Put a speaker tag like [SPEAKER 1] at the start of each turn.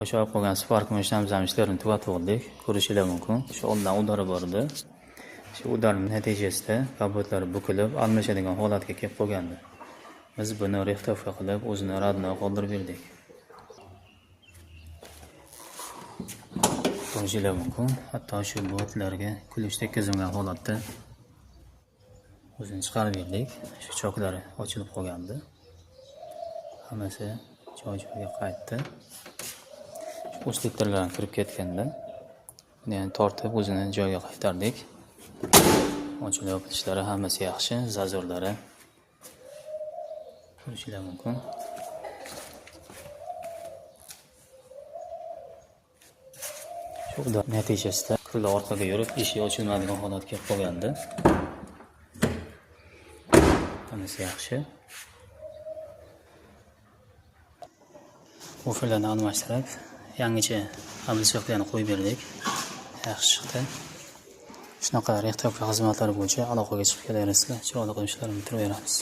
[SPEAKER 1] Bo'shab qolgan Spark mashinamiz ham ishlarini tugatib oldik. Ko'rishinglar mumkin. Shu oldidan udari bor edi. Shu udarning natijasida kabotlari bukilib, almashadigan holatga kelib qolgandi. Biz buni rixtovka qilib, o'zini radno qoldirib berdik. Ko'rishinglar mumkin. Hatto shu botlarga kulish tekkizilgan holatda o'zini chiqarib berdik. Shu choklari ochilib qolgandi. Hammasi joy-joyiga qaytdi. O'sliklardan kirib ketganda buni yana tortib o'zini joyiga qaytardik. Ochilib yopilishlari hammasi yaxshi, zazorlari ko'rishinglar mumkin. Shu natijasida krilo orqaga yurib, eshik ochilmaydigan holatga kelib qolgandi. Hammasi yaxshi. Buferlarni almashtirib, yangicha hamilchiliklarni qo'yib berdik. Yaxshi chiqdi. Shunaqa rextovka xizmatlari bo'yicha aloqaga chiqib kelaverasizlar. Chiroyli qilib ishlarni bitiraveramiz.